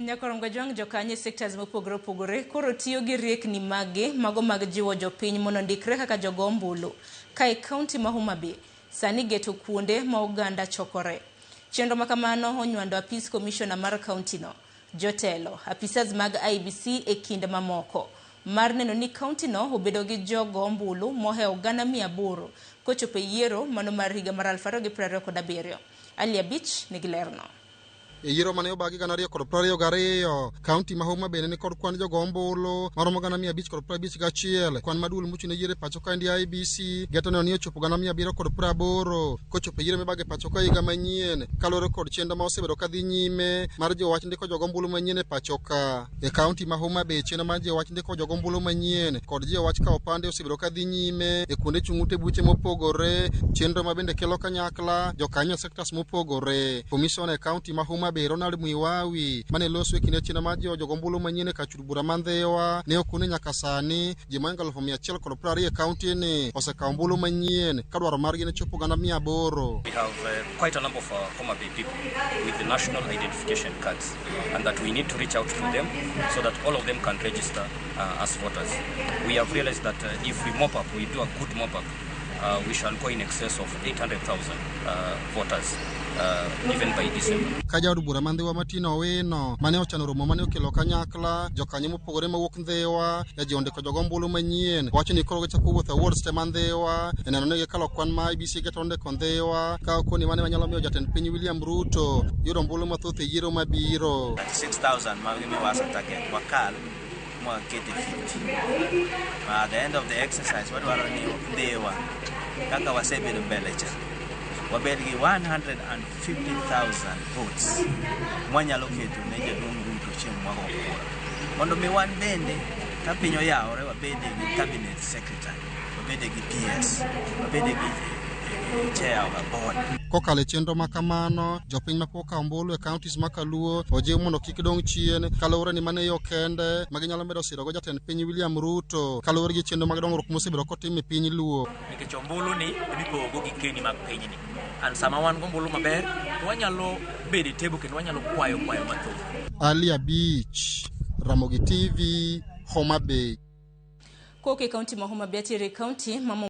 Nyakorongo Jwang' jokanyo e sectors mopogore opogore koro tiyo gi riekni maggi mago mag jiwo jopiny mondo ondikre kaka jogo ombulu. Ka e kaunti ma Homa Bay sani geto kuonde ma oganda chokore. Chenro ma kamano onywando apis komishona mar kaunti no, jotelo, apisas mag IEBC e kind mamoko, mar neno ni kaunti no obedo gi jogo ombulu mohewo 800,000 kochopo e yiero mano mar higa mar 2027. Ali Abich nigi lerno. E yiero mane obagi 2022, kaunti ma Homa Bay ne nikod kwan jogo ombulu maromo 551,000. Kwan ma duol mochung' ne yiero e pacho kaendi IEBC geto neno ni ochopo 780,000 kochopo e yiero mibage pacho ka higa manyien, kaluwore kod chenro ma osebedo kadhi nyime mar jiwo wach ndiko jogo ombulu manyien e pacho ka. E kaunti ma Homa Bay, chenro mar jiwo wach ndiko jogo ombulu manyien kod jiwo wach kawo opande osebedo kadhi nyime e kuonde chung' ute buche mopogore, chenro ma bende kelo kanyakla jokanyo e sectors mopogore. Komishona e kaunti ma Homa Bay Ronald Mwiwawi mane loso e kinde chenro mar jiwo jogo ombulu manyien e kar bura ma Ndhiwa ne okone nyaka sani ji mohingo 120,000 e kaunti ni osekawo ombulu manyien ka dwaro margi ne chopo 800,000. We have quite a number of Homa Bay people with the national identification cards, and that we need to reach out to them so that all of them can register as voters. We have realized that if we mop up, we do a good mop up, we shall go in excess of 800,000 voters even by December. Ka jaod bura ma Ndhiwa Martin Owino mane ochano romo mane okelo kanyakla jokanyo mopogore mawuok Ndhiwa e jiwo ndiko jogo ombulu manyien, wacho ni koro gichako wuotho e wards te ma Ndhiwa e neno ni gikalo kwan ma IEBC geto ndiko Ndhiwa ka okoni mane manyalo miyo jatend piny William Ruto yudo ombulu mathoth e yiero mabiro. 36,000 ma gimiwa as a target wakal mwakete 50. At the end of the exercise wadwaro ni Ndhiwa kaka wasebedo mbele cha wabed gi 150,000 votes mwanyalo keto ne jaduong' Ruto chieng' mwago kura mondo mi wan bende ka piny oyawore wabede gi cabinet secretary, wabede gi PS, wabede gi chair of a board. Kokalo e chenro ma kamano, jopiny mapok okawo ombulu e counties ma Kaluo ojiw mondo kik dong' chien kaluwore ni mano e yo kende ma ginyalo medo sirogo jatend piny William Ruto kaluwore gi chenro mag dongruok mosebedo kotim e piny Luo. Nikech ombulu ni emipogo gi keni mag pinyni. And sama wan gombulu maber, to wanyalo bedo e table kendo wanyalo kwayo kwayo mathoth. Ali Abich, Ramogi TV, Homa Bay. Kowuok e kaunti ma Homa Bay atiere e kaunti ma